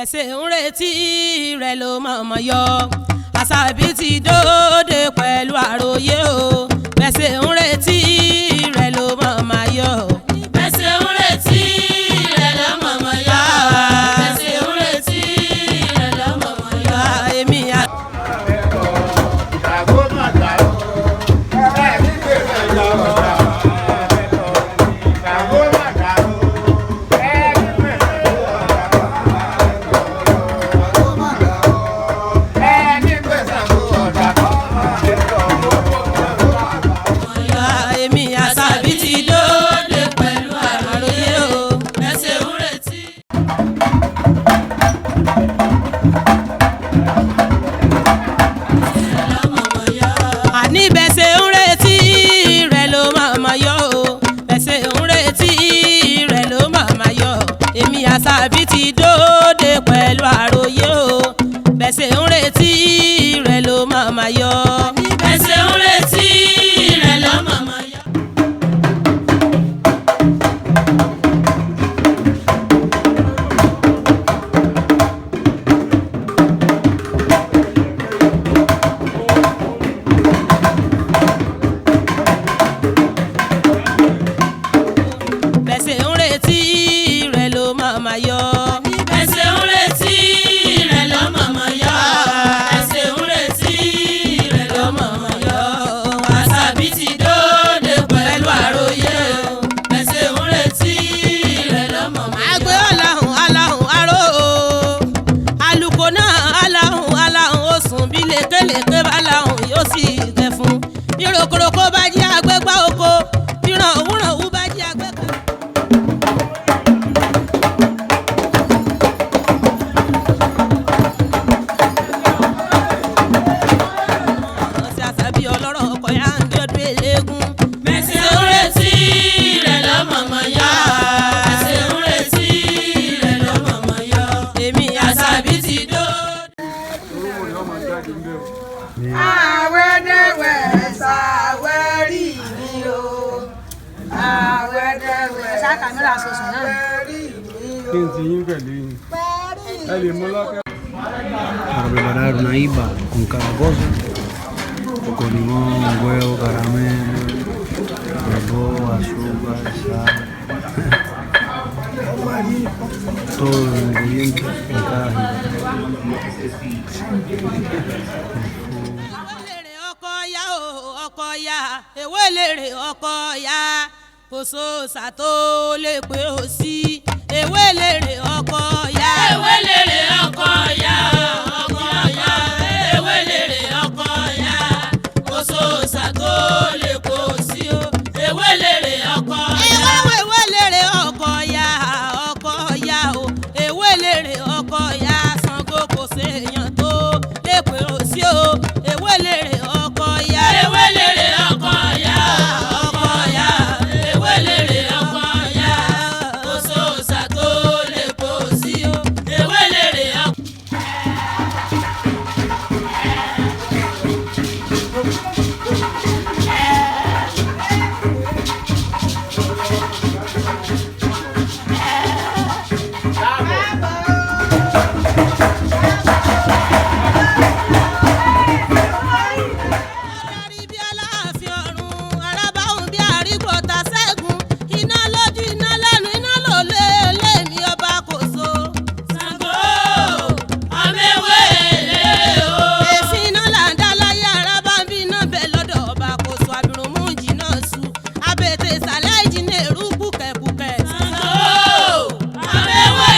Ẹsẹ̀ ń retí rẹ̀ ló mọ̀mọ́ yọ. Àṣàbí ti dóde pẹ̀lú àròyé o. Ẹsẹ̀ ń retí rẹ̀ ló mọ̀mọ́ yọ. Bẹ́sẹ̀ ń retí rẹ̀ lọ́mọ̀mọ́ yọ. Bẹ́sẹ̀ ń retí rẹ̀ lọ́mọ̀mọ́ yọ. Èmi à. Èmi Àṣàbí ti dóde Pẹ̀lú àròyé àròyé o. o. Bẹ́sẹ̀ ń retí. Lọ́mọ̀mọ́ yọ. Àní bẹ́sẹ̀ ń retí rẹ̀ ló máa yọ o. Bẹ́sẹ̀ ń retí rẹ̀ ló máa yọ. Èmi Àṣàbí ti dóde pẹ̀lú àròyé o. Bẹ́sẹ̀ ń retí rẹ̀ ló máa yọ. Bẹ́sẹ̀ ń retí rẹ̀ lọ́mọ̀mọ́ yọ. Bẹ́sẹ̀ ń retí rẹ̀ ló máa yọ. Bẹ́sẹ̀ ń retí rẹ̀ lọ́mọ̀mọ́ yọ. Bẹ́sẹ̀ ń retí rẹ̀ lọ́mọ̀mọ́ yọ. Àṣàbí ti dóde pẹ̀lú àròyé o. Bẹ́sẹ̀ ń retí rẹ̀ lọ́mọ̀mọ́ yọ. Àgbẹ̀ ọ̀làhùn aláhùn aró o. Àlùkò náà aláhùn aláhùn ó sùn bí lékelèké bá láhùn yóò sì tẹ̀ fún. Ìròkòròkò bá jí àgbẹ̀ gbá oko. Ìràn òwúrọ̀ wú bá jí àgbẹ̀ kan. Ọ̀sẹ̀ Àṣàbí ọlọ́rọ̀ ọkọ̀ yá ń bí ọdún eléégún. Bẹ́sẹ̀ ń retí rẹ̀ lọ́mọ̀mọ́ yọ. Bẹ́sẹ̀ ń retí rẹ̀ lọ́mọ̀mọ́ yọ. Èmi Àṣàbí ti dóde. Àwẹ̀dẹ̀wẹ̀ ṣàwẹ́rì mi o. Àwẹ̀dẹ̀wẹ̀ ṣàwẹ́rì mi o. Kí n ti yín pẹ̀lú yín ẹ lè mú lọ́kẹ́. Para preparar una IPA con cada cosa, con limón, huevo, caramelo, arroz, azúcar, sal, todos los ingredientes en cada jiba. Ewé lèrè ọkọ ya o, ọkọ ya. Ewé lèrè ọkọ ya. Kò sóòṣà tó lè pé o sí. Ewé lèrè ọkọ ya. Ewé lèrè ọkọ ya, ọkọ ya. Ewé lèrè ọkọ ya. Kò sóòṣà tó lè kó sí o. Ewé lèrè ọkọ ya. Ewé ewé lèrè ọkọ ya, ọkọ ya o. Ewé lèrè ọkọ ya. Ṣàngó kò séèyàn tó lè pé o sí o. Ewé lèrè ọkọ ya. Ewé lèrè ọkọ ya, ọkọ ya. Ewé lèrè ọkọ ya. Kò sóòṣà tó lè kó sí o. Ewé lèrè ọkọ. Adarí bí aláàfin ọ̀run, arábáhùn bí àrígbọ̀tà ṣẹ́gun, iná lójú iná lẹ́nu iná ló lé lémi ọba kò so. Ṣàngó, àmẹ́wé lè o. Èéfín iná là ń dá láyé arábá ń bí iná bẹ lọ́dọ̀ ọba kò so àbìrùnmú jìnnà su. Abètè ìsàlẹ̀ ìjìnà èrú kùkẹ̀kùkẹ̀. Ṣàngó, àmẹ́wé.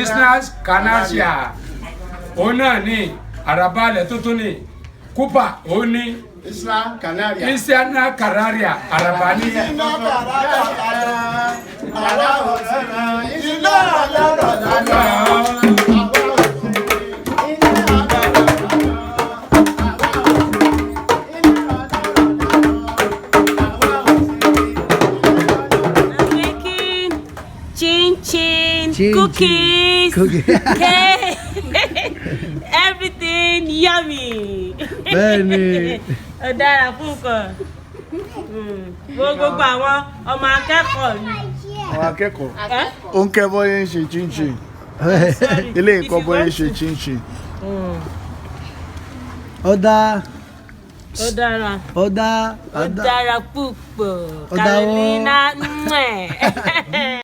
Isnas Canaria òun náà ní àràbálẹ̀ tuntun ní Kúpà òun ní Isla Canaria. Isiana Canaria àràbà ní. Iná kàràkà lánà, àrà òsínà, iná àlárọ̀ lánà. I'm making chin chin, Chin chin, cookies, cookie. cake, everything yummy. Bẹ́ẹ̀ni. Ó dára fún nǹkan. Gbogbo àwọn ọmọ akẹ́kọ̀ọ́ mi. Àwọn akẹ́kọ̀ọ́ Ẹ́? ó ń kẹ́ bọ́yé ń ṣe chinchin. Sorry. Eléyìí If kọ́ you bóyá want ṣe to- chinchin. Ó dá. Ó dára. Ó dá. Ó dára púpọ̀. Ó dáwọ́. Carolina. Mwah.